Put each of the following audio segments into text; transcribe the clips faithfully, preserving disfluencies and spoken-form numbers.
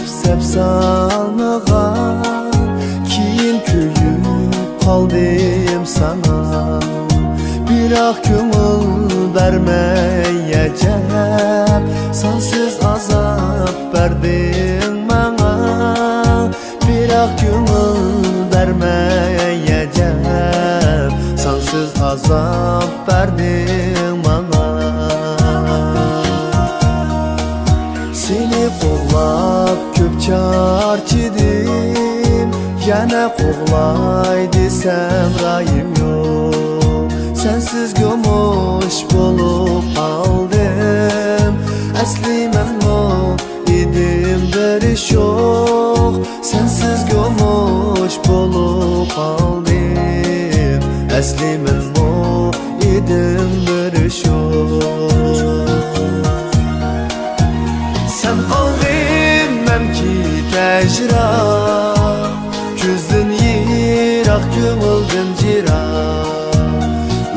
سەپ سالمىغان، كېيىن كۆيۈپ قالدىم ساڭا. بىراق كۆڭۈل بەرمەي ئەجەب، سانسىز ئازاب بەردىڭ ماڭا. بىراق كۆڭۈل بەرمەي ئەجەب، سانسىز ئازاب بەردىڭ ماڭا. سېنى قوغلاپ كۆپ چارچىدىم، يەنە قوغلاي دېسەم رايىم يوق. سەنسىز گۆمۈش بولۇپ قالدىم، ئەسلى مەنمۇ ئىدىم بىر شوخ، سەنسىز گۆمۈش بولۇپ قالدىم، ئەسلى مەنمۇ ئىدىم بىر شوخ. سەن قالغىن مەن كېتەجراق، كۆزدىن يىراق، كۆڭۈلدىن جىراق،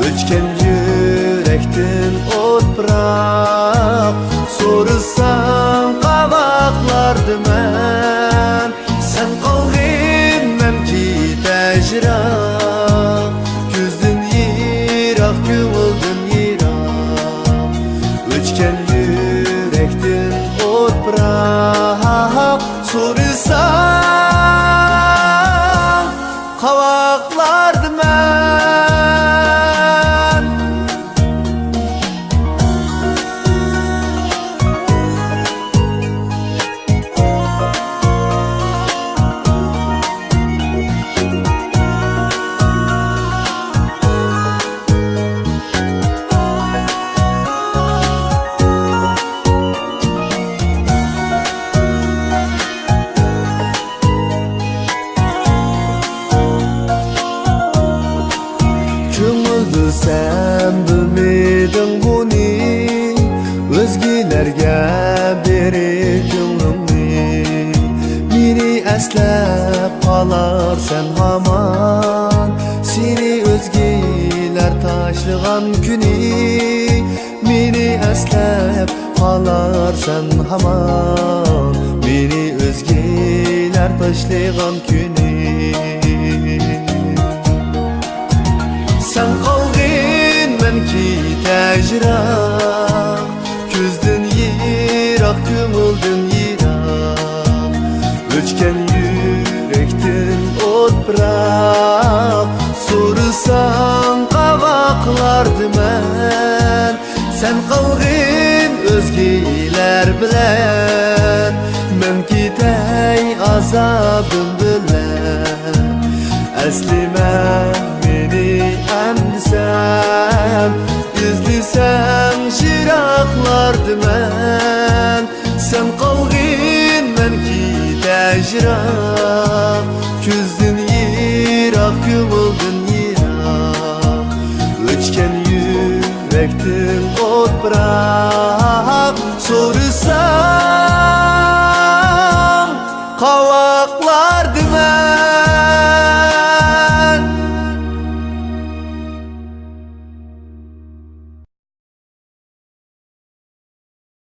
ئۆچكەن يۈرەكتىن ئوت پۇراق. سورىساڭ قاۋاقلاردىمەن، سەن قالغىن مەن كېتەجراق، كۆزدىن يىراق، كۆڭۈلدىن يىراق، ئۆچكەن يۈرەكتىن ئوت پۇراق. سورىساڭ قاۋاقلاردىمەن. كۆڭۈل بۆلسەم بۆلمىدىڭ بۇنى، ئۆزگىلەرگە بېرىپ كۆڭلۈڭنى. مېنى ئەسلەپ قالارسەن ھامان، سېنى ئۆزگىلەر تاشلىغان كۈنى. مېنى ئەسلەپ قالارسەن ھامان، مېنى ئۆزگىلەر تاشلىغان كۈنى. سەن قالغىن مەن كېتەجراق، كۆزدىن يىراق، كۆڭۈلدىن يىراق، ئۆچكەن يۈرەكتىن ئوت پۇراق. سورىساڭ قاۋاقلاردىمەن، سەن قالغىن ئۆزگىلەر بىلەن، مەن كېتەي ئازابىم بىلەن. ئەسلىمە مېنى ئەمدىسەم، ئىزدىسەم يىراقلاردىمەن. سەن قالغىن مەن كېتەجراق، كۆزدىن يىراق، كۆڭۈلدىن يىراق، ئۆچكەن يۈرەكتىن ئوت پۇراق. سورىساڭ قاۋاقلاردىمەن.